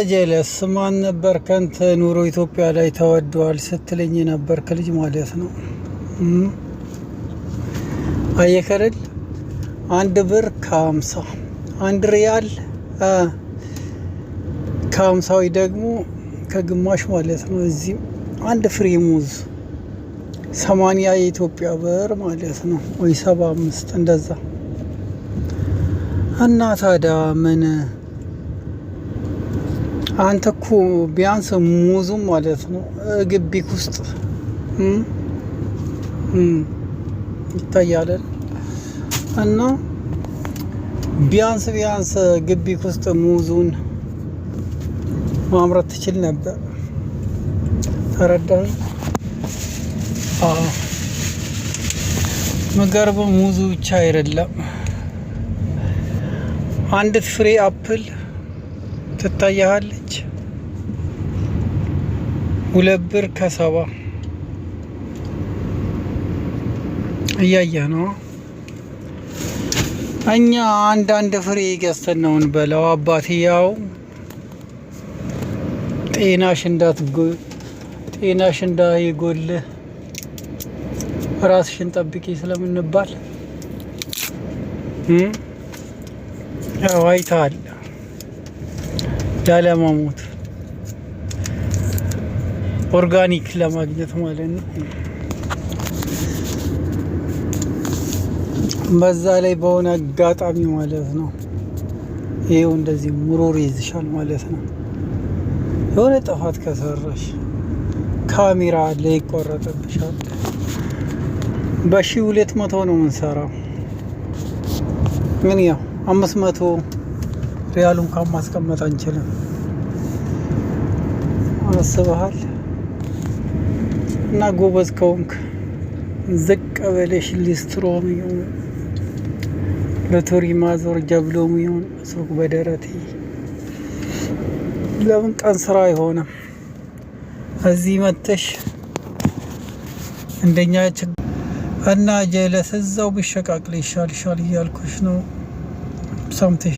ጀለስ ማን ነበር ከንተ ኑሮ ኢትዮጵያ ላይ ተወዷል ስትለኝ የነበርክ ልጅ ማለት ነው። አየህ አይደል? 1 ብር ከ50፣ 1 ሪያል ከ50 ወይ ደግሞ ከግማሽ ማለት ነው። እዚህም አንድ ፍሬ ሙዝ 80 የኢትዮጵያ ብር ማለት ነው፣ ወይ 75 እንደዛ። እና ታዲያ ምን አንተ እኮ ቢያንስ ሙዙም ማለት ነው ግቢክ ውስጥ ይታያል እና ቢያንስ ቢያንስ ግቢክ ውስጥ ሙዙን ማምረት ትችል ነበር። ተረዳህ? አዎ። ምገርበው ሙዙ ብቻ አይደለም። አንዲት ፍሬ apple ትታያለች። 2 ብር ከ70 እያየህ ነው። እኛ አንዳንድ ፍሬ ገዝተን ነው እንበላው። አባቴ ያው ጤናሽ እንዳይጎልህ ራስሽን ጠብቂ ስለምንባል ያው አይተሃል። ላለመሞት organic ለማግኘት ማለት ነው። በዛ ላይ በሆነ አጋጣሚ ማለት ነው ይሄው እንደዚህ ሙሮር ይዝሻል ማለት ነው። የሆነ ጥፋት ከሰራሽ ካሜራ አለ፣ ይቆረጥብሻል። በ1200 ነው የምንሰራው። ግን ያው 500 ሪያሉ እንኳን ማስቀመጥ አንችልም። አስበሃል? እና ጎበዝ ከሆንክ ዝቅ ብለሽ ሊስትሮም ይሁን ሎተሪ ማዞር ጀብሎም ይሁን ሱቅ በደረቴ ለምን ቀን ስራ አይሆንም? እዚህ መተሽ እንደኛ እና ጀለስ እዛው ቢሸቃቅል ይሻልሻል እያልኩሽ ነው። ሰምተሽ